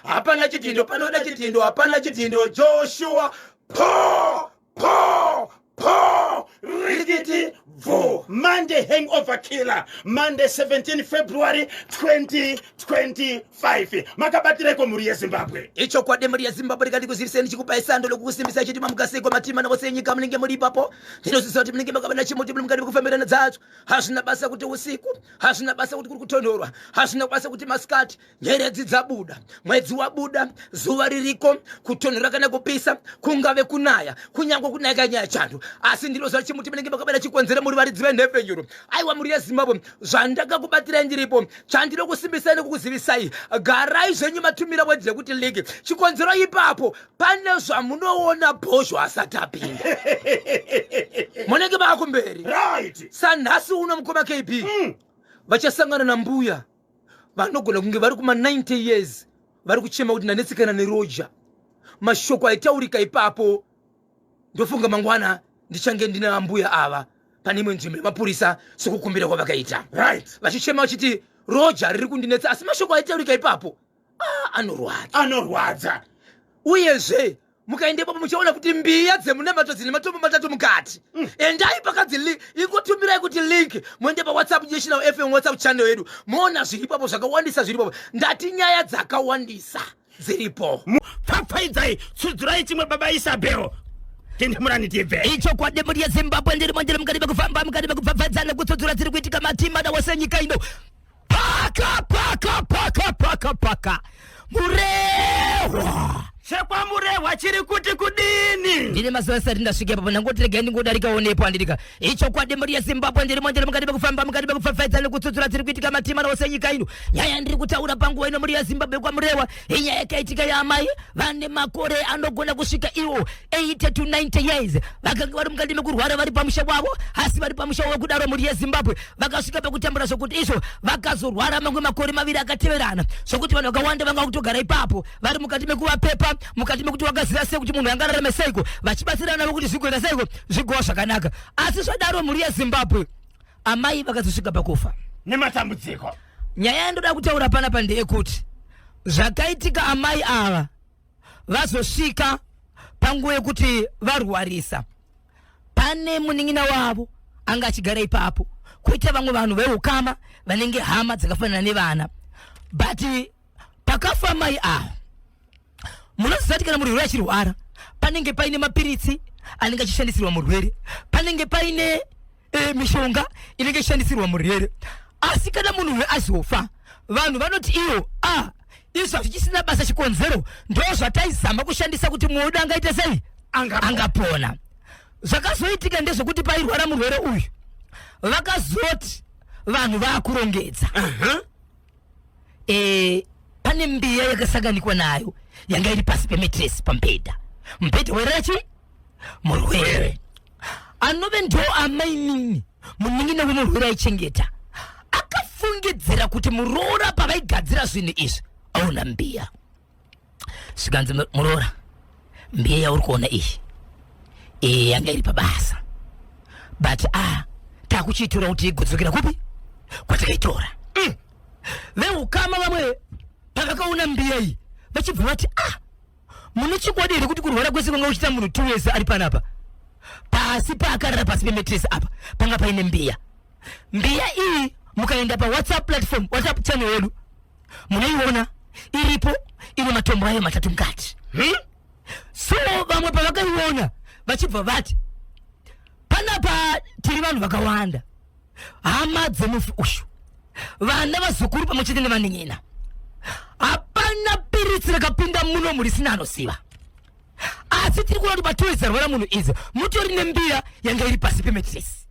Hapana chidhindo, panoda chidhindo, hapana chidhindo. Joshua po po po rikiti bvo. Monday hangover killer, Monday 17 February 2025. Makabatireko mhuri yeZimbabwe? Ichokwadi, mhuri yeZimbabwe, rikati kuzivisei ndichikupai sando lokukusimbisa chiti mamukasekwa matima navose enyika munenge muri ipapo. Ndinozviziva kuti munenge makava nachimuti, muri mukati mekufambirana dzacho. Hazvina basa kuti usiku, hazvina basa kuti kuri kutonhorwa, hazvina basa kuti masikati. Nyeredzi dzabuda, mwedzi wabuda, zuva ririko, kutonhora kana kupisa, kungave kunaya, kunyange kunaya kanyaya chando, asi ndinoziva chimuti munenge makabata chikonzero muri varidzi venhepfenyuro. Aiwa, mhuri yeZimbabwe, zvandakakubatirai ndiripo, chandinokusimbisai nekukuzivisai, garai zvenyu matumira wedzi yekuti link. Chikonzero ipapo pane zvamunoona bhozho asati apinda, munenge maakumberi. Sanhasi uno mukoma KB vachasangana nambuya vanogona kunge vari kuma 90 years, vari kuchema kuti ndanetsekana neroja. Mashoko aitaurika ipapo, ndofunga mangwana ndichange ndina mbuya ava pane imwe nzvimbo yemapurisa sekukumbira kwavakaita. Vachichema vachiti roja riri kundinetsa, asi mashoko aitaurika ipapo, ah, anorwadza. Anorwadza. Uyezve mukaenda ipapo muchaona kuti mbiya dzemunamato dzine matombo matatu mukati. Endai pakadzi ingotumirai kuti link, muende paWhatsApp, National FM WhatsApp channel yedu, moona zviri ipapo zvakawandisa zviri ipapo. Ndati nyaya dzakawandisa dziripo. Pfapfaidzai, tsudzurai chimwe, baba Isabel, tendemurani tibve. Ichokwadi, mhuri yeZimbabwe, ndiri mandiri mukati mekufamba, mukati mekupfapfaidzana nekutsudzura dziri kuitika matima nawose nyika ino. Paka paka paka paka paka Murehwa. ChekwaMurehwa chiri kuti kudini? Ndine mazuva asati ndasvika ipapo, ndangoti regai ndingodarikawo nepo, handirika. Ichokwadi, mhuri yeZimbabwe, ndiri mandiri mukati mekufamba, mukati mekupfapfaidza nekutsudzura dziri kuitika matima nawose nyika ino. Nyaya yandiri kutaura panguva ino, mhuri yeZimbabwe, kwaMurehwa, inyaya yakaitika yaamai vane makore anogona kusvika iwo 80 to 90 years. Vakanga vari mukati mekurwara vari pamusha wavo, asi vari pamusha wavo kudaro, mhuri yeZimbabwe, vakasvika pakutambura zvokuti izvo vakazorwara mamwe makore 2 akateverana, zvokuti vanhu vakawanda vanga kutogara ipapo vari mukati mekuvapepa, mukati mekuti vakaziva sei kuti munhu angararame seiko, vachibatsirana navo kuti zvigoita seiko, zvigova zvakanaka. Asi zvadaro, mhuri yeZimbabwe, amai vakazosvika pakufa nematambudziko. Nyaya yandoda kutaura panapa ndeyekuti zvakaitika, amai ava vazosvika panguva yekuti varwarisa, pane munin'ina wavo anga achigara ipapo, kuita vamwe vanhu veukama vanenge hama dzakafanana nevana. But pakafa mai ava, munoziva kuti kana murwere achirwara panenge paine mapiritsi anenge achishandisirwa murwere, panenge paine mishonga inenge ichishandisirwa murwere. Asi kana munhu uyu azofa, vanhu vanoti iwo a izvo hazvichisina basa, chikonzero ndo zvataizama kushandisa kuti mwoyo angaite sei, angapona. Zvakazoitika ndezvekuti pairwara murwere uyu, vakazoti vanhu vaakurongedza, pane mbiya yakasanganikwa nayo yanga iri pasi pemetresi pamubhedha, mubhedha wairara chi murwere, anove ndo amainini munin'ina wemurwere aichengeta. Akafungidzira kuti muroora pavaigadzira zvinhu izvi aona mbiya. Zvikanzi, "Muroora, mbiya yauri kuona iyi, iyi yanga iri pabasa, but a takuchiitora kuti igodzokera kupi kwatakaitora." Veukama vamwe pavakaona mbiya iyi vachibva vati, "Ah, mune chokwadi here kuti kurwara kwese kwanga kuchiita munhu 2 years ari panapa pasi paakarara pasi pemetresi apa panga paine mbiya?" Mbiya iyi mukaenda paWhatsApp platform, WhatsApp channel yedu, munoiona iripo, ine matombo ayo matatu mukati. So vamwe pavakaiona vachibva vati, "Panapa tiri vanhu vakawanda, hama dzemufi uyu, vana, vazukuru pamwe chete nevanin'ina. Hapana piritsi rakapinda muno risina anoziva, asi tiri kuona kuti patoedza rwara munhu idzi mutori nembiya yanga iri pasi pemetresi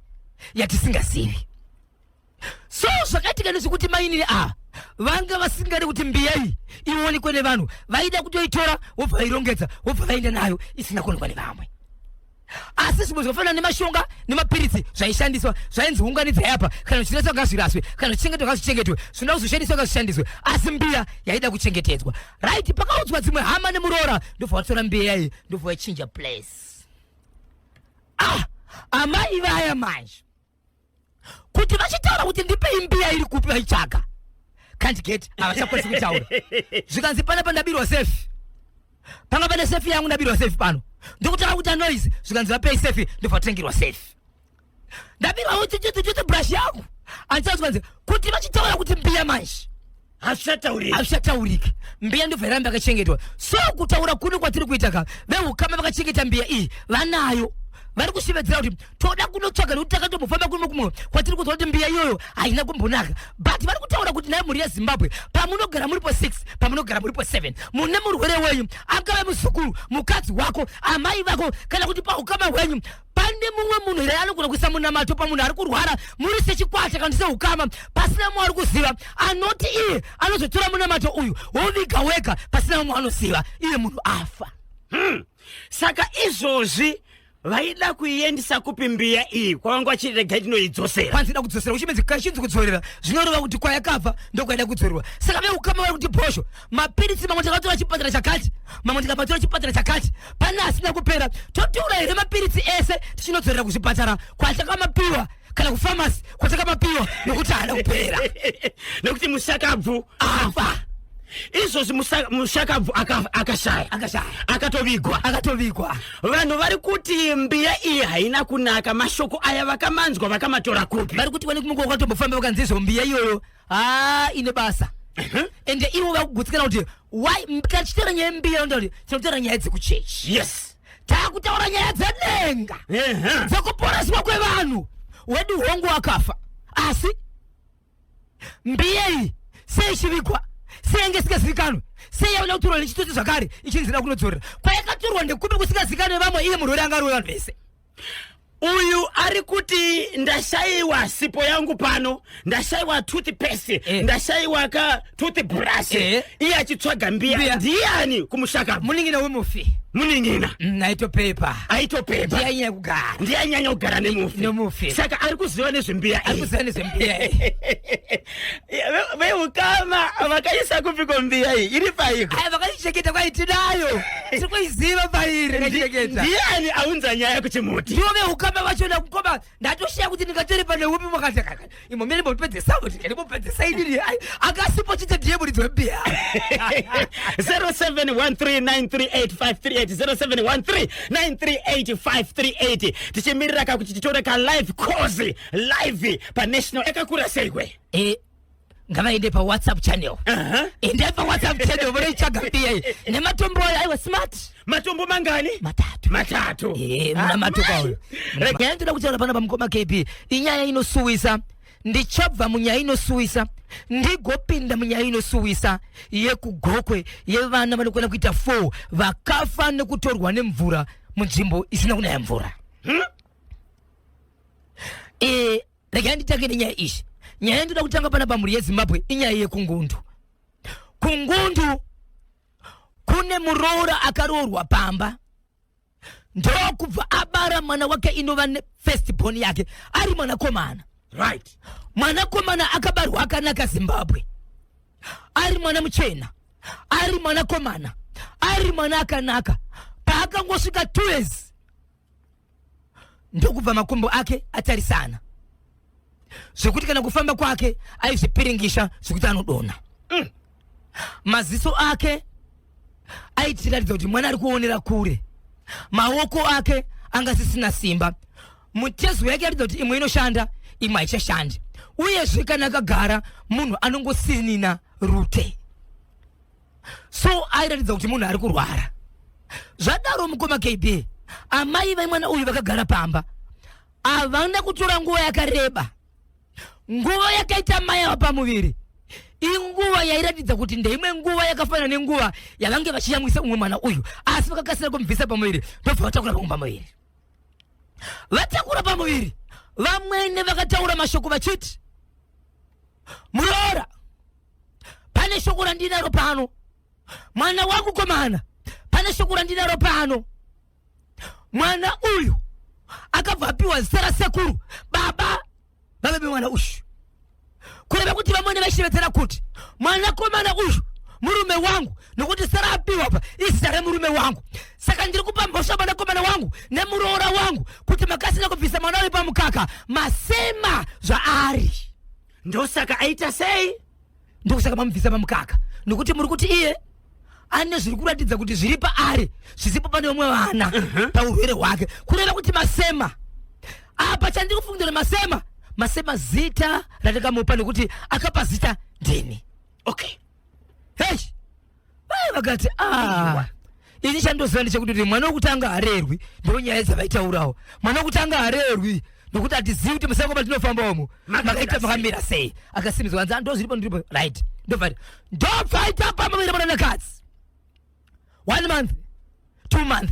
yatisingazivi." So zvakaitika ndezvekuti mainini ava vanga vasingadi kuti mbiya iyi ionekwe nevanhu. Vaida kutoitora, wobva vairongedza, wobva vaenda nayo isina kuonekwa nevamwe. Asi zvimwe zvakafanana nemashonga nemapiritsi zvaishandiswa zvainzi unganidzai apa, kana zvichiraswa ngazviraswe, kana zvichengetwa ngazvichengetwe, zvinoda kuzoshandiswa ngazvishandiswe, asi mbiya yaida kuchengetedzwa. Right, pakaudzwa dzimwe hama nemuroora, ndobva vatora mbiya iyi, ndobva vachinja place. Ah, amai vaya manje kuti vachitaura kuti, "Ndipei mbiya, iri kupi?" vaitsvaga. Can't get, havachakwanisi kutaura. Zvikanzi panapa ndabirwa sefi, panga pane sefi yangu, ndabirwa sefi pano, ndokutanga kuita noise. Zvikanzi vapei sefi, ndobva vatengerwa sefi. Ndabirwa toothbrush yangu, andichazvikanzi kuti vachitaura kuti mbiya manje Hazvichatauriki. Hazvichatauriki. Mbiya ndobva yaramba yakachengetwa. So kutaura kuno kwatiri kuita ka, veukama vakachengeta mbiya iyi, vanayo, vari kushevedzera kuti toda kunotsvaga, nekuti takatombofamba kuno kumwe kwatiri kunzwa kuti mbiya iyoyo haina kumbonaka. But vari kutaura kuti naye mhuri yeZimbabwe, pamunogara muripo 6, pamunogara muripo 7, mune murwere wenyu, angave muzukuru, mukadzi wako, amai vako, kana kuti paukama hwenyu pane mumwe munhu here anogona kuisa munamato pamunhu ari kurwara, muri sechikwata kana seukama, pasina mumwe ari kuziva, anoti iye anozotora munamato uyu woviga wega pasina mumwe anoziva, iye munhu afa? Saka izvozvi vaida kuiendesa kupi mbiya iyi kwavanga vachiti regai tinoidzosera? Kwanzi ida kudzosera, uchimedzi kachinzi kudzorera, zvinoreva kuti kwayakabva ndokwaida kudzorerwa. Saka veukama vari kuti bhosho mapiritsi mamwe takatora chipatara chakati, mamwe tikabatora chipatara chakati, pane asina kupera. Totora here mapiritsi ese tichinodzorera kuzvipatara kwatakamapiwa kana kufamasi kwatakamapiwa, nokuti haana kupera? Nekuti mushakabvu afa. Izvozvi mushakabvu akashaya. Akashaya. Akatovigwa. Akatovigwa. Vanhu vari kuti mbiya iyi haina kunaka. Mashoko aya vakamanzwa, vakamatora kupi? Vari kuti wane kumwe kwakatombofamba, vakanzi izvo mbiya iyoyo ha ine basa. Ende ivo vakugutsikana kuti why kana tichitaura nyaya yembiya, vanotaura kuti tinotaura nyaya dzekuchechi. Taakutaura nyaya dzedenga, dzekuporeswa kwevanhu. Wedu hongu wakafa, asi mbiya iyi sei ichivigwa, sei yange isingazivikanwe, sei yaona kutorwa nechitsotsi zvakare ichinzi ida kunodzorera kwayakatorwa, ndekupi kusingazivikanwe vamwe, iye murwere anga ari wevanhu vese? Uyu ari kuti ndashayiwa sipo yangu pano, ndashayiwa toothpaste, ndashayiwa ka toothbrush, iye achitsvaga mbiya. Mbiya. Ndiani kumushakabvu? Munin'ina wemufi. Munin'ina. Aitopepa. Aitopepa. Ndiye ainyanya kugara. Ndiye ainyanya kugara nemufi. Nemufi. Saka ari kuziva nezvembiya Ari iyi. kuziva nezvembiya iyi. Veukama vakaisa kupiko mbiya iyi? Iri paiko? Aya vakaichengeta, kwaitinayo, tiri kuiziva pairi, vakaichengeta. Ndiani aunza nyaya kuchimuti? Ndivo veukama vachona kukoma. Ndatoshiya kuti ndingatere pane upi, makati imo mene mbopedzesavo, ndimopedzesa inini. Ai, akasipo chete ndiye muridzi wembiya. 0713938538, 0713938538. Tichimirira ka kuti titore ka live cause live panational yakakura seikwe. Ngavaende paWhatsApp channel. Endai paWhatsApp channel, vonoitsvaga mbiya iyi nematombo ayo. Aiwa, smart. Matombo mangani? Matatu. Matatu. Muna matuka uyo. Nyaya ndoda kutaura pana pamukoma KB inyaya inosuwisa. Ndichabva munyaya inosuwisa ndigopinda munyaya inosuwisa yekuGokwe, yevana vanokwana kuita 4 vakafa nekutorwa nemvura munzvimbo isina kunaya mvura. Regai nditange nenyaya iyi. Nyaya yandoda kutanga pana pamhuri yeZimbabwe inyaya yekungundu. Kungundu kune muroora akaroorwa pamba, ndokubva abara mwana wake, inova first born yake, ari mwanakomana. Mwanakomana akabarwa akanaka, Zimbabwe, ari mwana muchena, ari mwanakomana, ari mwana akanaka. Paakangosvika 2 years, ndokubva makumbo ake atarisana, zvekuti kana kufamba kwake aizvipiringisha zvekuti anodonha. Maziso ake aitiratidza kuti mwana ari kuonera kure. Maoko ake anga sisina simba. Mutezo yake yaratidza kuti imwe inoshanda, imwe haichashandi. Uyezve kana akagara, munhu anongosinina rute. So airatidza kuti munhu ari kurwara. Zvadaro, mukoma KB, amai vemwana uyu vakagara pamba, havana kutora nguva yakareba. Nguva yakaita mai ava pamuviri inguva yairatidza kuti ndeimwe nguva yakafanana nenguva yavange vachiyamwisa umwe mwana uyu, asi vakakasira kumubvisa pamuviri, ndobva vatakura pamwe pamuviri. Vatakura pamuviri, vamwene vakataura mashoko vachiti, "Muroora, pane shoko randinaro pano. Mwana wangu komana, pane shoko randinaro pano." Mwana uyu akabva apiwa zita rasekuru baba vave vemwana uyu, kureva kuti vamwene vaishevedzera kuti mwanakomana uyu murume wangu, nokuti zita raapiwa pa izita remurume wangu. Saka ndiri kupa mhosva mwanakomana wangu nemuroora wangu kuti makasina kubvisa mwana uyu pamukaka, masema zvaari. Ndosaka aita sei? Ndokusaka mamubvisa pamukaka, nokuti muri kuti iye ane zviri kuratidza kuti zviri paari zvisipo pane vamwe vana paurwere hwake, kureva kuti masema. Apa chandiri kufungidzira, masema, masema zita ratakamupa, nekuti akapa zita ndini. Hei, vai vakati, "Ah, ini chandoziva ndechekuti kuti mwana wekutanga harerwi." Ndo nyaya dzavaitaurawo. Mwana wekutanga harerwi nokuti hatizivi kuti musango matinofamba umu makaita makamira sei. Akasimidzwa, hanzi, "Ndo zviripo, ndiripo right." Ndobva ndobvaita pamuviri mwananakadzi 1 month, 2 month,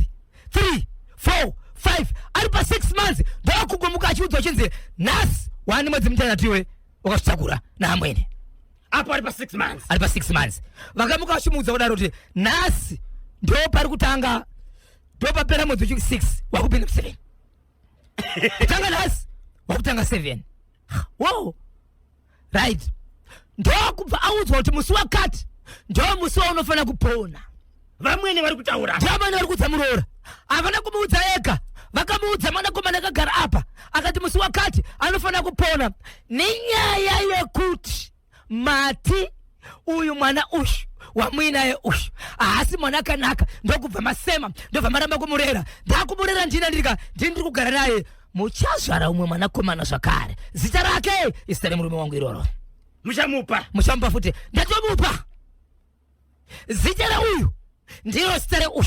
3, 4, 5, ari pa6 months ndokugomuka achiudzwa chinzi, "Nhasi wani mwedzi 6 iwe wakazvitakura naamwene." Apo ari pa6 months. Ari pa6 months. Vakamuka vachimuudza kudaro kuti nhasi ndo pari kutanga, ndo papera mwedzi wechi 6, wakupinda mu7. Kutanga nhasi wakutanga 7. Wow, right. Ndokubva audzwa kuti musi wakati ndo musi waunofanira kupona. Vamwene vari kutaura. Ndavamwene vari kuudza muroora. Havana kumuudza ega, vakamuudza mwanakomana akagara apa. Akati musi wakati anofanira kupona nenyaya yekuti mati uyu mwana uyu wamuinaye uyu haasi mwana akanaka. Ndokubva masema, ndobva maramba kumurera. Ndakumurera ndina ndirika ndini ndiri kugara naye. Muchazvara umwe mwanakomana zvakare, zita rake izita remurume wangu iroro. Muchamupa. Muchamupa futi. Ndatomupa zita reuyu, ndiro zita reuyu,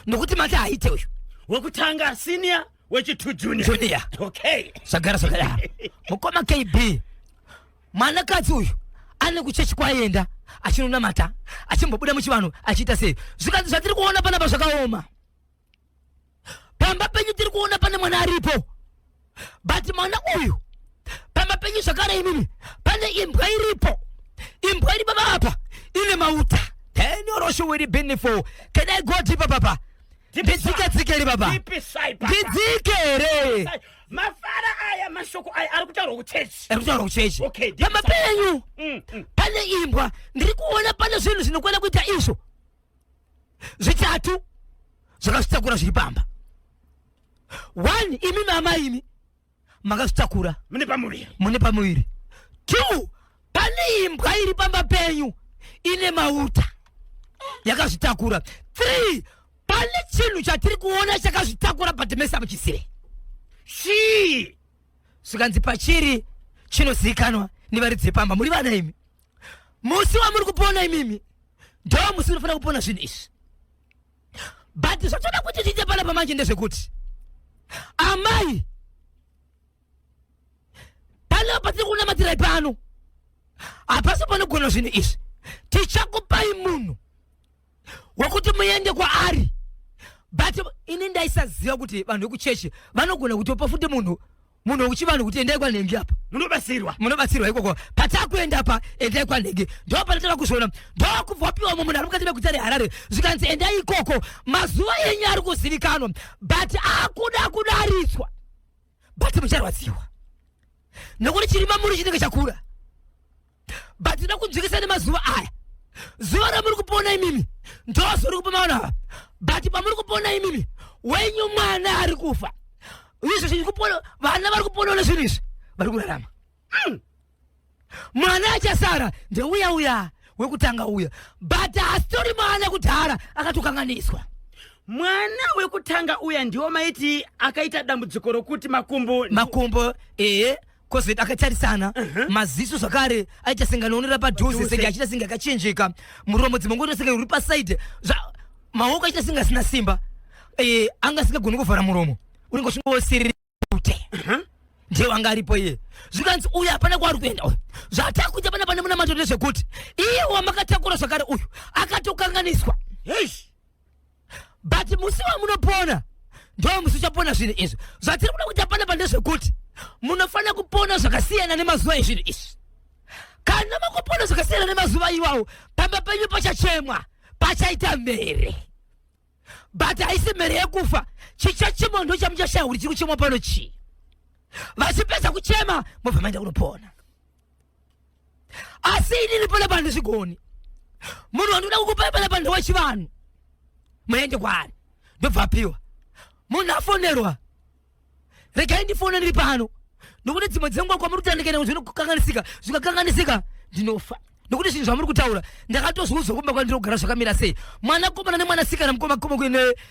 nokuti mati haite uyu. Wekutanga senior, wechi2 junior. Junior. Zvagara zvakadaro, mukoma KB. Mwanakadzi uyu ane kuchechi kwaenda achinonamata, achimbobuda muchivanhu, achiita sei. Zvikanzi, "Zvatiri kuona panapa zvakaoma. Pamba penyu tiri kuona pane mwana aripo, but mwana uyu pamba penyu zvakare imimi pane imbwa iripo. Imbwa iri baba apa ine mauta." Then wiri benefo. Can I go deeper, papa? Ndidzike dzike ri, baba? Ipisai, papa. Ndidzike here? Mafara aya, mashoko aya ari kutaurwa kuchechi. Ari kutaurwa kuchechi. Pamba penyu pane imbwa. Ndiri kuona pane zvinhu zvinokwana kuita izvo zvitatu zvakazvitakura zviri pamba. One, imi mama, imi makazvitakura. Mune pamuviri. Mune pamuviri. Two, pane imbwa iri pamba penyu ine mauta yakazvitakura. Three, pane chinhu chatiri kuona chakazvitakura, but mese hamuchizive. Chii? Zvikanzi, pachiri chinozivikanwa nevaridzi vepamba, muri vana imi. Musi wamuri kupona imimi ndo musi unofanira kupona zvinhu izvi. But zvatoda kuti tiite panapa manje ndezvekuti, amai, panapa patiri kunamatirai pano hapasi panogona zvinhu izvi. Tichakupai munhu wekuti muende kwaari. But ini ndaisaziva kuti vanhu vekuchechi vanogona kutopa futi munhu wekuchivanhu kuti endai kwanhengi apa. Munobatsirwa. Munobatsirwa ikoko. Patakuenda pa, endai kwanhengi, ndo panotanga kuzviona. Ndokubva wapiwa mumwe munhu ari mukati meguta reHarare. Zvikanzi, "Endai ikoko, mazuva enyu ari kuzivikanwa, but akuda kudaritswa, but mucharwadziwa nekuti chirima muri chinenge chakura. But toda kunzwikisa nemazuva aya. Zuva ramuri kupona imimi ndozori kupa maona ava, but pamuri kupona imimi wenyu mwana ari kufa. Izvo zviri kupona, vana vari kuponawo nezvinhu izvi vari kurarama. Mwana achasara ndeuya uya wekutanga uya, but hasitori mwana kudhara akatokanganiswa." Mwana wekutanga uya ndiwo maiti akaita dambudziko rokuti makumbo? Makumbo, ehe, kozoita akatarisana maziso zvakare aita senge anoonera padhuze, Padhuze. senge achiita senge akachinjika muromo, dzimwe nguva senge uri pasaidi, maoko achiita senge asina simba. Anga asingagoni kuvhara muromo, unenge uchingosiriri ute. Ndiye wanga aripo iye. Zvikanzi, "Uyu hapana kwaari kuenda uyu. Zvatakuita pana pane munamato ndezvekuti iye wamakatakura zvakare uyu akatokanganiswa, Heish. but musi wamunopona ndo musi uchapona zvinhu izvi. Zvatiri kuda kuita panapa ndezvekuti munofanira kupona zvakasiyana nemazuva ezvinhu izvi. Kana makupona zvakasiyana nemazuva iwawo, pamba penyu pachachemwa, pachaita mhere, but haisi mhere yekufa. Chichachemwa ndo chamuchashaya kuti chiri kuchemwa pano chii. Vachipedza kuchema, mobva maenda kunopona. Asi inini panapa handizvigoni. Munhu wandinoda kukupai panapa ndewechivanhu, muende kwaari." Ndobva apiwa munhu, afonerwa. Regai ndifone ndiri pano, nokuti dzimwe dzenguva kwamuri kuti andikaenda zvinokanganisika, zvikakanganisika. Ndinofa nokuti zvinhu zvamuri kutaura ndakatozviudzwa kumba kwandiri kugara zvakamira sei. Mwanakomana nemwanasikana mukoma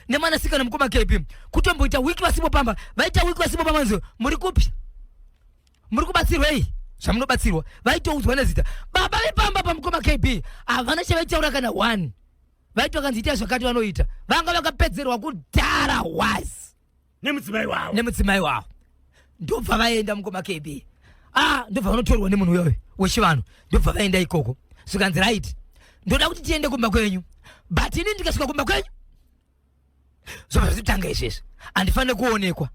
nemwanasikana mukoma kepi kutomboita wiki vasipo pamba, vaita wiki vasipo pamba, nzi muri kupi, muri kubatsirwei zvamunobatsirwa, vaitoudzwa nezita. Baba vepamba pamukoma KB havana chavaitaura kana one, vaiti vakanzi itai zvakati vanoita, vanga vakapedzerwa kudhara was nemudzimai wavo, nemudzimai wavo. Ndobva vaenda mukoma KB, ah, ndobva vanotorwa nemunhu uyoyo wechivanhu, ndobva vaenda ikoko. Zvikanzi right, ndoda kuti tiende kumba kwenyu, but ini ndikasvika kumba kwenyu zvobva zvitanga izvezvi, handifanire kuonekwa,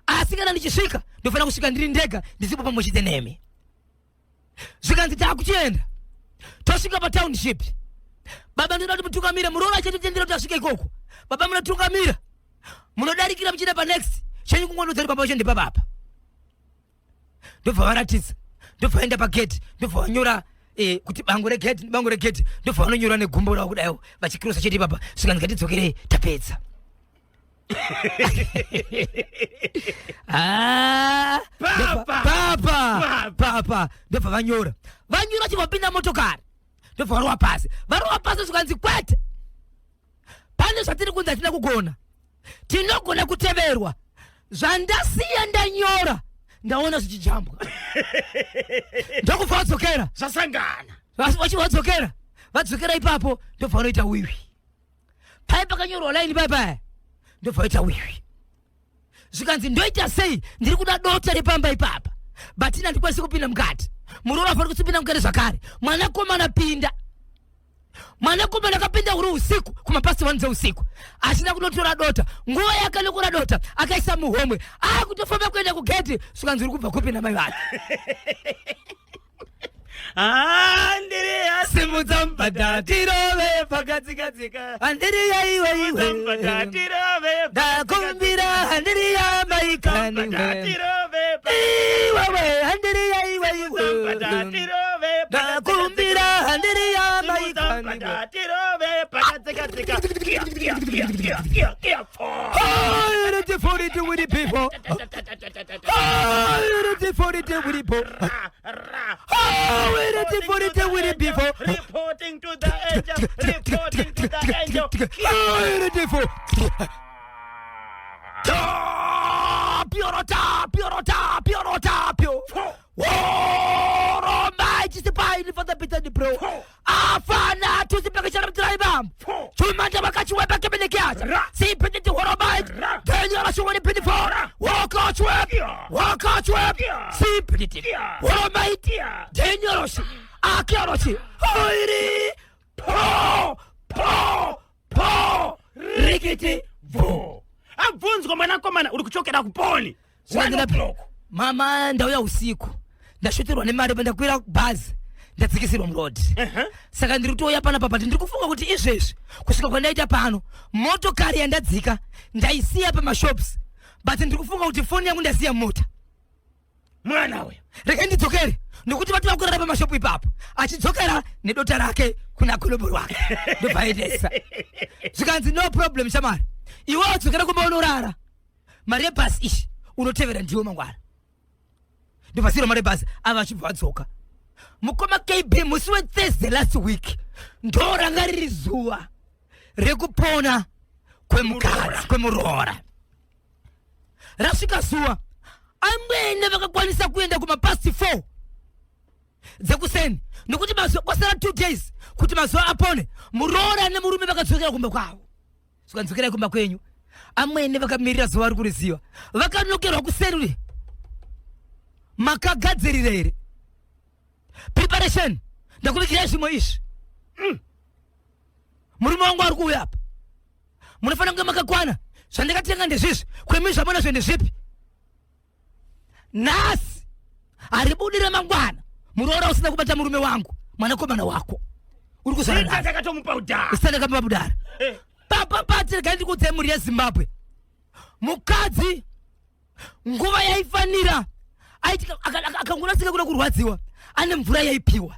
asi kana ndichisvika ndofanira kusvika ndiri ndega, ndisipo pamwe chete nemi. Zvikanzi taakuchienda, tosvika patownship, baba ndoda kuti mutungamire, muroora achatitendera kuti asvike ikoko. Baba munotungamira, munodarikira muchienda panext chenyu, kungonodza kuti baba vacho ndepababa. Ndobva varatidza, ndobva vaenda pagedhi, ndobva vanyora kuti bango regedhi, bango regedhi, ndobva vanonyora negumbo ravo kudaiwo vachikirosa chete ipapa. Zvikanzi ngatidzokerei, tapedza. Ah, Papa! Papa papa, ndobva vanyora, vanyora, chivapinda motokari, ndobva varova pasi, varova pasi. Zvikanzi kwete, pane zvatiri kunzi hatina kugona, tinogona kuteverwa, zvandasiya ndanyora ndaona zvichijambwa. Ndokubva vadzokera. Zvasangana. Vachivadzokera, vadzokera ipapo, ndobva vanoita wiwi pai pakanyorwa laini pai paya, ndobva vaita wiwi. Zvikanzi ndoita sei, ndiri kuda dota repamba ipapa, but ini handikwanisi kupinda mukati, muroora afanira kusipinda mukati zvakare. Mwanakomana pinda. Mwanakomana akapinda huri usiku kumapast 1 dzeusiku, achida kunotora dota. Nguva yakanokora dota akaisa muhomwe, akutofamba kuenda kugedhi. Zvikanzi uri kubva kupi namai vake? Andiriya. Simudza mubhadha tirove. Pakadzikadzika. Andiriya iwe iwe. Mubhadha tirove. Ndakumbira handiriya maikani. Tirove. Iwewe handiriya iwe iwe. Tirove. Ndakumbira handiriya maikani. Tirove pakadzikadzika. Kia kia kia kia kia kia fo. Ready for it with the people. Ready for it with the people. Ra ra. Oh, ready for it with the people. Reporting to the angel. Reporting to the angel. Ready for. Tapio, tapio, tapio, tapio. Woro mai chisipai father Peter di bro. Afana tusipekeshana mtiraiba. Fo. Chumanja wakachiweba kebelekiacha. Ra. Sipetiti horo mai. Ra. Kenyara shuwani pini fo. Ra. Wakachweb. Yeah. Wakachweb. Yeah. Sipetiti. Yeah. Horo mai. Yeah. Denyoroshi. Akioroshi. Oiri. Po. Po. Po. Rikiti. Vo. Abvunzwa mwanakomana, uri kuchokera kuponi. 1 o'clock. Mama, ndauya usiku, ndashoterwa nemari, pandakwira bhazi ndadzikisirwa muroad, saka ndiri kutouya panapa, but ndiri kufunga kuti izvezvi kusvika kwandaita pano, motokari yandadzika ndaisiya pamashops, but ndiri kufunga kuti foni yangu ndasiya mumota. Mwana uyu. Regai ndidzokere nokuti vati vakurara pamashopu ipapo. Achidzokera nedota rake kuna kolobori wake, ndobva aendesa. Zvikanzi no problem shamari, iwe wadzokera kumba unorara, mari yebhasi ishi unotevera ndiwo mangwana. Ndobva siro mari yebhasi ava, achibva vadzoka mukoma KB musi weThursday last week, ndo ranga riri zuva rekupona kwemukadzi, kwemuroora. Rasvika zuva, amwene vakakwanisa kuenda kumapast 4 dzekuseni, nokuti mazuva kwasara 2 days kuti mazuva apone. Muroora nemurume vakadzokera kumba kwavo. Zvikadzokerai kumba kwenyu. Amwene vakamirira zuva vari kuriziva, vakanokerwa kuseri. Makagadzirira here? Preparation, ndakuvigirai zvimwe izvi. Murume wangu ari kuuya apa, munofanira kunge makakwana. Zvandakatenga ndezvizvi, kwemi zvamunazvo ndezvipi? Nhasi haribudi remangwana muroora usina kubata murume wangu, mwanakomana wako uri kuzvara Zita nhasi. takatomupa udhara. Isina ndakamupa budara. Papa pati, regai ndikuudze mhuri yeZimbabwe, mukadzi nguva yaifanira aiti akangorasika kuda kurwadziwa, ane mvura yaipiwa,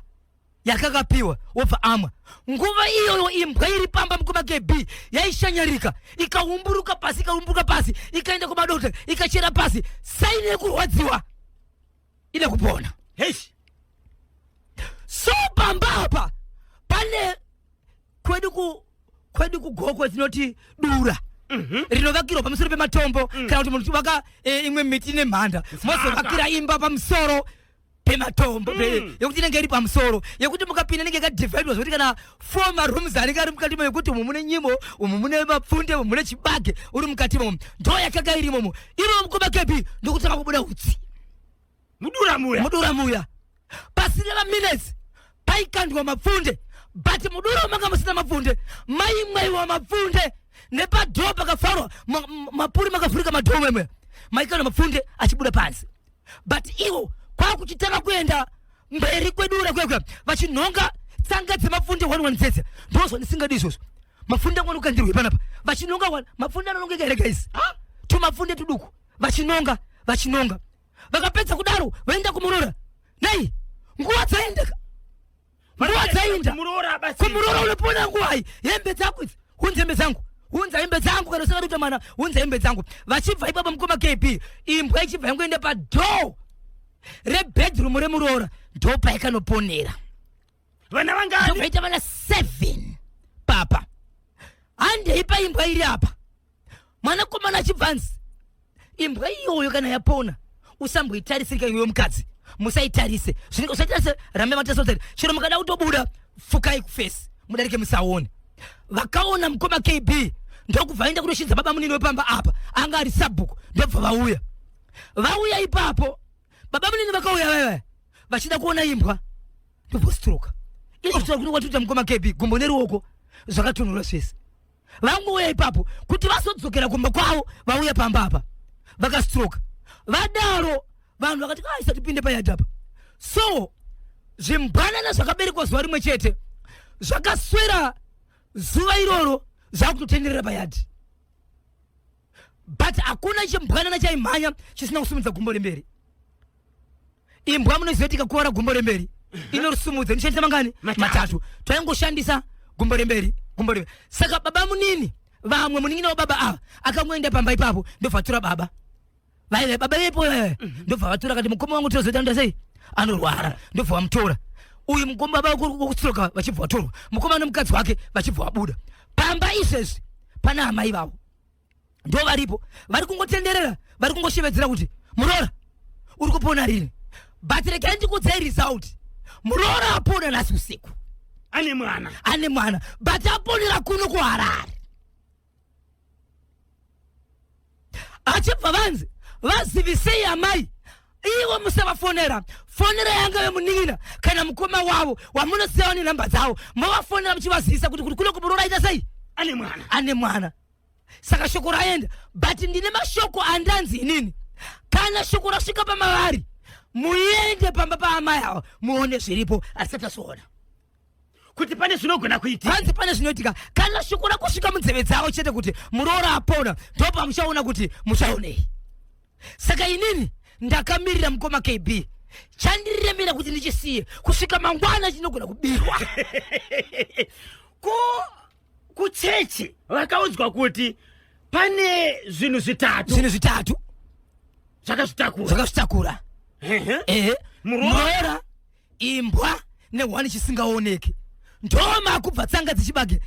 yakakapiwa, wobva amwa. Nguva iyoyo imbwa iri pamba mukoma KB yaishanyarika, ikaumburuka pasi, ikaumburuka pasi, ikaenda kumadota, ikachera pasi, saini yekurwadziwa ine kupona. Heish. So pamba apa pane kwedu ku kwedu kuGokwe tinoti dura rinovakirwa pamusoro pematombo kana kuti munhu vaka imwe miti nemhanda, mozovakira imba pamusoro pematombo yekuti inenge iri pamusoro, yekuti mukapinda inenge yakadivhaidwa zvokuti kana four marooms anenge ari mukati mo, yekuti umu mune nyimo, umu mune mapfunde, umu mune chibage uri mukati momo. Ndo yakanga iri imomo. Imomo, mukoma KB, ndokutanga kubuda utsi. Mudura muya? Mudura muya. Pasina maminutes paikandwa mapfunde, but mudura manga musina mapfunde, maimwaiwa mapfunde nepadhoo pakafarwa mapuri, makavhurika madhoo memwe, maikandwa mapfunde achibuda panze. But ivo kwakuchitanga kuenda mberi kwedura kwekwe vachinhonga tsanga dzemapfunde one one dzedze. Ndozvandisingadi izvozvo. Mapfunde angu anokandirwe panapa, vachinonga one mapfunde anonongeka here, guys? Tumapfunde tuduku vachinonga, vachinonga. Vakapedza kudaro vaenda kumurora. Nei nguva dzaendeka, nguva dzaenda. Muroora abatsirwe. Kumuroora unopona nguwai? Hembe dzako idzi, hunza hembe dzangu, hunza hembe dzangu. Kana usingadi kuita mwana, hunza hembe dzangu. Vachibva ipapo, mukoma KB, imbwa ichibva yangoenda padoor rebedroom remuroora, ndo paikanoponera. Vana vangani? Ndobvaita vana 7 papa. Handei paimbwa iri apa. Mwanakomana achibvanzi, imbwa iyoyo kana yapona usamboitarisirika iwe mukadzi, musaitarise. Zvinenge usaitarise, rambe matarisa. Chero mukada kutobuda, fukai kuface, mudarike musaone. Vakaona, mukoma KB, ndokubva vaenda kutoshinza baba munini wepamba apa, anga ari sabhuku. Ndobva vauya. Vauya ipapo, baba munini vakauya vaiva vachida kuona imbwa, ndobvostroka. Izvo kuti watuta, mukoma KB, gumbo neruoko zvakatonhora zvese. Vangouya ipapo kuti vazodzokera kumba kwavo, vauya pamba apa vakastroka. Vadaro vanhu vakati, "Ah, isatipinde payadhi apa." So zvimbwanana zvakaberekwa zuva rimwe chete zvakaswera zuva iroro zvakutotenderera payadhi, but hakuna chimbwanana chaimhanya chisina kusumudza gumbo remberi. Imbwa munoziva kuti ikakuvara gumbo remberi inorisumudza, inoshandisa mangani? Matatu. Matatu. Taingoshandisa gumbo remberi, gumbo remberi. Saka baba munini vamwe, munin'ina wababa ava, akangoenda pamba ipapo, ndobva atora baba vaive baba vepo vaive, ndobva vatora. Kati, "Mukoma wangu tozoita nda sei, anorwara." Ndobva vamutora uyu mukoma, baba wokutsiroka vachibva vatorwa, mukoma nemukadzi wake vachibva vabuda pamba. Izvezvi pana amai vavo ndo varipo, vari kungotenderera, vari kungoshevedzera kuti, "Muroora uri kupona rini?" But regai ndikudzai result. Muroora apona nhasi usiku. Ane mwana? Ane mwana, but aponera kuno kuHarare. Achibva vanzi, "Vazivisei amai." Ivo musavafonera, fonera yanga vemunin'ina kana mukoma wavo wamunosiyawo nenhamba dzavo, movafonera muchivazivisa kuti kuno kumuroora aita sei? Ane mwana. Ane mwana. Saka shoko raenda, but ndine mashoko andanzi inini, kana shoko rasvika pamavari, muende pamba paamai ava muone zviripo. Asati asviona kuti pane zvinogona kuitika. Hanzi pane zvinoitika kana shoko rakusvika munzeve dzavo chete kuti muroora apona, ndopamuchaona kuti muchaonei. Saka inini ndakamirira, mukoma KB, chandiremera kuti ndichisiye kusvika mangwana chinogona kubirwa. Ko kuchechi vakaudzwa kuti pane zvinhu zvitatu? Zvinhu zvitatu. Zvakazvitakura. Zvakazvitakura. Ehe. Muroora. Muroora, imbwa nehwani chisingaoneki. Ndoma kubva tsanga dzichibage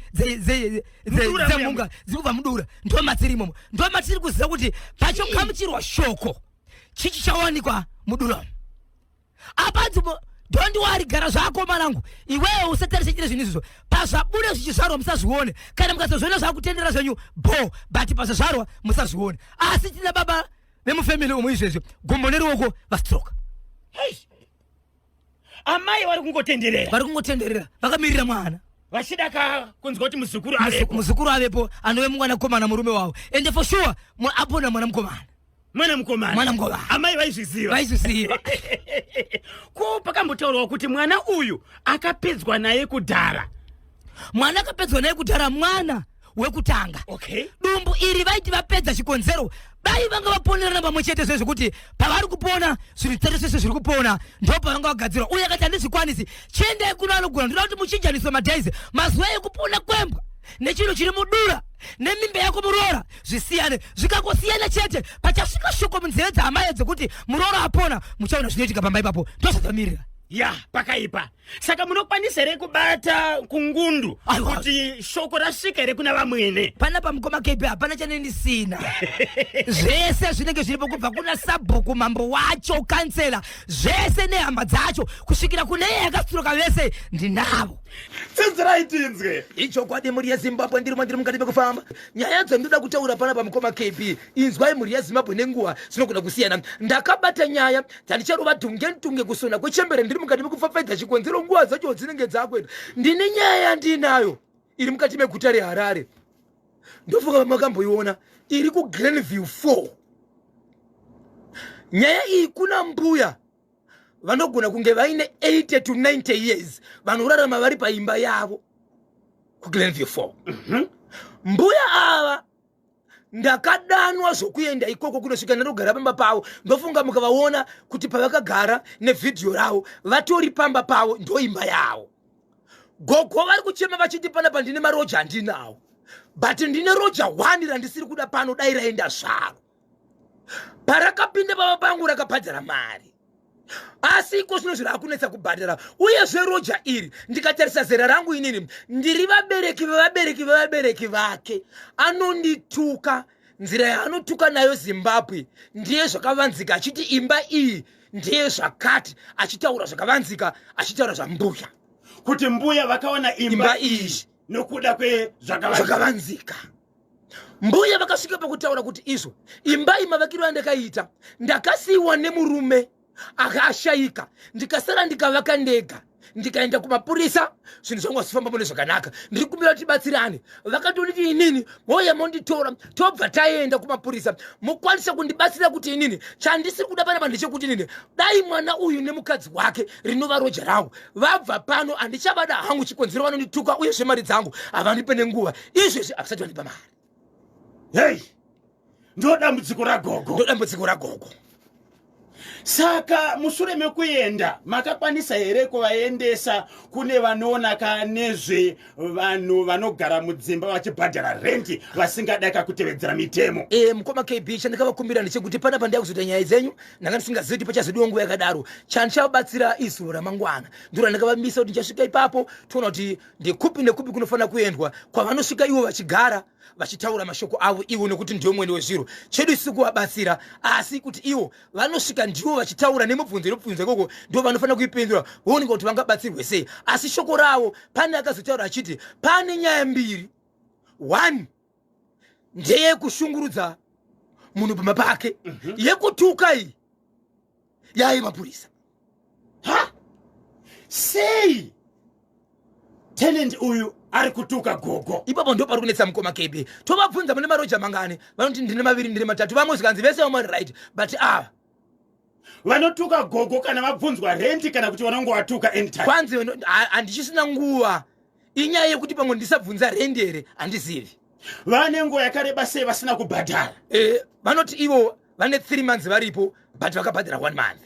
Mudura muya. Dzemunga dziri kubva mudura, ndoma dziri imomo. Ndoma tiri kuziva kuti pachogamuchirwa shoko, chichi chawanikwa mudura umu. Apanzi, "Don't worry, gara zvako manangu, iwewe usatarise chire zvinhu izvozvo. Pazvabuda zvichizvarwa musazvione. Kana mukasazviona zvakutendera zvenyu bo, but pazvazvarwa musazvione." Asi tina baba vemufamily umu izvezvi gumbo neruoko vastroka. Hey! Amai vari kungotenderera. Vari kungotenderera vakamirira mwana. Vachida ka kunzwa kuti muzukuru avepo. Muzukuru avepo, anove mwanakomana murume wavo. Ende for sure apona mwana mukomana. Mwana mukomana. Mwana mukomana. Amai vaizviziva? Vaizviziva. Ko pakambotaurwa kuti mwana uyu akapedzwa naye kudhara? Mwana akapedzwa naye kudhara, mwana wekutanga. Dumbu iri vaiti vapedza chikonzero, dai vanga vaponerana pamwe chete zvezvo kuti pavari kupona zvinhu zvitatu zvese zviri kupona, ndo pavanga vagadzirwa. Uye akati, "Handizvikwanisi, chiendai kuno anogona. Ndoda kuti muchinjaniswe madays, mazuva ekupona kwembwa nechinhu chiri mudura nemimba yako muroora zvisiyane." Zvikangosiyana chete, pachasvika shoko munzeve dzaamai dzekuti muroora apona, muchaona zvinoitika pamba ipapo. Ndozvatamirira. Ya, pakaipa. Saka munokwanisa here kubata kungundu Aiwa. kuti shoko rasvika here kuna vamwene? Panapa mukoma KB hapana chanenge ndisina, zvese zvinenge zviripo, kubva kuna sabhuku, mambo wacho, kansela, zvese nehama dzacho, kusvikira kune iye yakastroka, vese ndinavo. Tsinzirai tinzwe. Ichokwadi, mhuri yeZimbabwe, ndirimo, ndiri mukati mekufamba. Nyaya dzandinoda kutaura panapa, mukoma KB, inzwai, mhuri yeZimbabwe, nenguva dzinogona kusiyana. Ndakabata nyaya dzandicharova dhunge ntunge kusona kwechembere. Ndiri mukati mekupfapfaidza, chikonzero nguva dzacho dzinenge dzakuenda. Ndine nyaya yandinayo iri mukati meguta reHarare, ndofunga makamboiona, iri kuGlenview 4. Nyaya iyi, kuna mbuya vanogona kunge vaine 80 to 90 years vanorarama vari paimba yavo kuGlenview 4. Mbuya ava ndakadanwa zvokuenda ikoko kunosvika ndanogara pamba pavo. Ndofunga mukavaona kuti pavakagara nevhidhiyo ravo, vatori pamba pavo, ndoimba yavo. Gogo vari kuchema vachiti panapa ndine maroja andinawo, but ndine roja 1 randisiri kuda pano, dai raenda zvaro. Parakapinda pava pangu rakabhadhara mari, asi iko zvino zviri akunetsa kubhadhara. Uyezve roja iri, ndikatarisa zera rangu inini, ndiri vabereki vevabereki vevabereki vake. Anondituka, nzira yaanotuka nayo Zimbabwe ndiye zvakavanzika, achiti imba iyi ndiye zvakati, achitaura zvakavanzika, achitaura zvambuya, kuti mbuya vakawana imba imba iyi nokuda kwezvakavanzika. Zvakavanzika. Mbuya vakasvika pakutaura kuti izvo imba iyi, mavakiro andakaita, ndakasiyiwa nemurume akashayika, ndikasara ndikavaka ndega, ndikaenda kumapurisa, zvinhu zvangu hazvifamba mune zvakanaka. Ndiri kumbira tibatsirane. Vakatonditi inini moya monditora, tobva taenda kumapurisa, mokwanisa kundibatsira kuti inini chandisiri kuda panapa ndechekuti inini dai mwana uyu nemukadzi wake, rinova roja rangu, vabva pano. Handichavada hangu, chikonzero vanondituka, uyezve mari dzangu havandipe nenguva. Izvezvi havasati vandipa mari. Hei, ndo dambudziko ragogo. Ndo dambudziko ragogo. Saka mushure mekuenda, makakwanisa here kuvaendesa kune vanoona ka nezve vanhu vanogara mudzimba vachibhadhara rendi vasingadaka kutevedzera mitemo? Mukoma KB, chandakavakumbira ndechekuti panapa ndaya kuzoita nyaya dzenyu, ndanga ndisingazivi kuti pachazodiwa nguva yakadaro. Chandichavabatsira izuva ramangwana, ndiro randakavamisa kuti ndichasvika ipapo, toona kuti ndekupi nekupi kunofanira kuendwa, kwavanosvika ivo vachigara vachitaura mashoko avo ivo, nekuti ndiyo mwene wezviro. Chedu isi kuvabatsira, asi kuti ivo vanosvika ndivo vachitaura nemubvunzo inobvunza ikoko, ndo vanofanira kuipindura, vooneka kuti vangabatsirwe sei. Asi shoko ravo, pane akazotaura achiti pane nyaya mbiri. One ndeyekushungurudza munhu pamba pake, yekutuka iyi yaye mapurisa. Ha, sei tenant uyu ari kutuka gogo? Ipapo ndo pari kunetsa, mukoma KB. Tovabvunza, mune maroja mangani? Vanoti ndine maviri, ndine matatu. Vamwe zvikanzi vese vamwe right, but ava Vanotuka gogo kana vabvunzwa rendi, kana kuti vanongovatuka anytime? Kwanzi handichisina nguva. Inyaya yekuti pamwe ndisabvunza rendi here, handizivi. Vane nguva yakareba sei vasina kubhadhara? Vanoti ivo vane 3 months varipo, but vakabhadhara one month.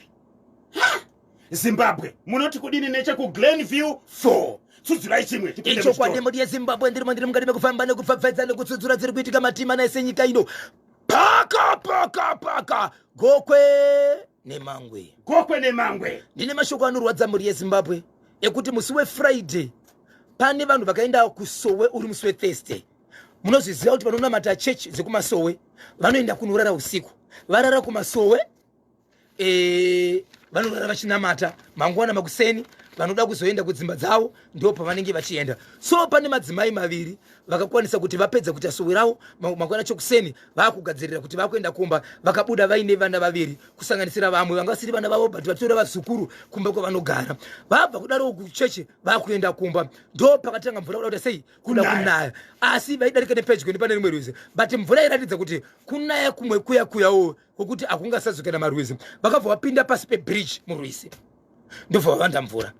Zimbabwe, munoti kudini nechekuGlenview 4? Tsudzirai chimwe, tipinde Ichokwadi, muchitoro. Mhuri yeZimbabwe, ndiri mukati mekufamba nekupfapfaidza nekutsudzura dziri kuitika matima naesenyika ino, paka paka paka Gokwe neMangwe. Gokwe neMangwe. Ndine mashoko anorwadza, mhuri yeZimbabwe, ekuti musi weFriday pane vanhu vakaenda kusowe uri musi weThursday. Munozviziva kuti vanonamata chechi dzekumasowe vanoenda kunorara usiku, varara kumasowe, vanorara vachinamata. Mangwana makuseni vanoda kuzoenda kudzimba dzavo, ndo pavanenge vachienda. So pane madzimai maviri vakakwanisa kuti vapedza kuita sowe ravo, mangwana chokuseni vaakugadzirira kuti vakuenda kumba. Vakabuda vaine vana vaviri, kusanganisira vamwe vanga vasiri vana vavo, but vatora vazukuru kumba kwavanogara. Vabva kudaro kuchechi vakuenda kumba, ndo pakatanga mvura kuda kuita sei, kuda Kunaya. Kunaya, asi vaidarika nepedyo nepane rimwe rwizi, but mvura iratidza kuti kunaya kumwe kuya kuyawo kwokuti hakungasazoke namarwizi. Vakabva vapinda pasi pebridge murwizi, ndobva vavanda mvura.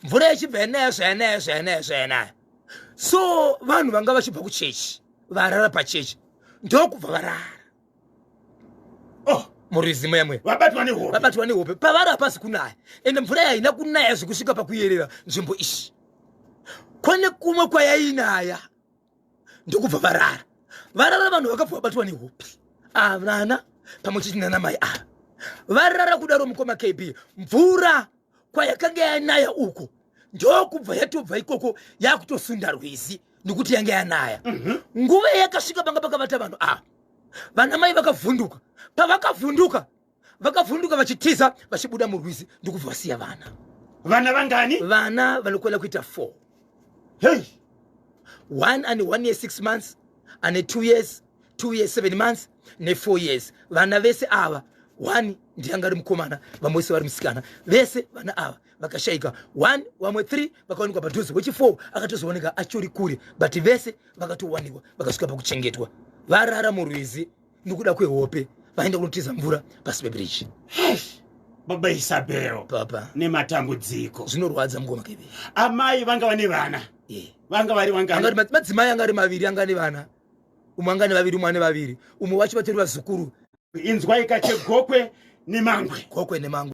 Mvura ichibva yanaya zvayanaya, zvayanaya, zvayanaya. So vanhu vanga vachibva kuchechi, varara pachechi, ndokubva varara Oh, murwizi muya muya. Vabatwa nehope. Vabatwa nehope. Pavari hapasi kunaya, ende mvura haina kunaya zvekusvika pakuyerera nzvimbo ishi. Kwane kumwe kwayainaya, ndokubva varara. Varara, vanhu vakabva vabatwa nehope, avana pamwe chete nana mai ava. Varara kudaro, mukoma KB, mvura. Kwayakanga yanaya uko ndokubva yatobva ikoko yakutosunda rwizi nekuti yanga yanaya. Nguva yakasvika panga pakavata vanhu ava, vana mai vakavhunduka. Pavakavhunduka, vakavhunduka vachitiza vachibuda murwizi, ndokubva vasiya vana. Vana vangani? Vana vanokwela kuita 4. Hei. One ane 1 year 6 months, ane 2 years, 2 years 7 months ne4 years. Vana vese ava, one ndianga ari mukomana, vamwe vese vari musikana. Vese vana ava vakashayika. One, vamwe 3 vakawanikwa padhuze, wechi4 akatozooneka achori kure, but vese vakatowanikwa vakasvika pakuchengetwa varara murwizi nekuda kwehope, vaenda kunotiza mvura pasi pebridge. Baba Isabel. Papa. Nematambudziko. Zvinorwadza, mukoma Keve. Amai vanga vane vana vanga vari vangani? Madzimai anga ari maviri, anga ane vana, umwe anga ane vaviri, umwe ane vaviri, umwe wacho vatori vazukuru. Inzwai kachegokwe nemangwe. Gokwe nemangwe.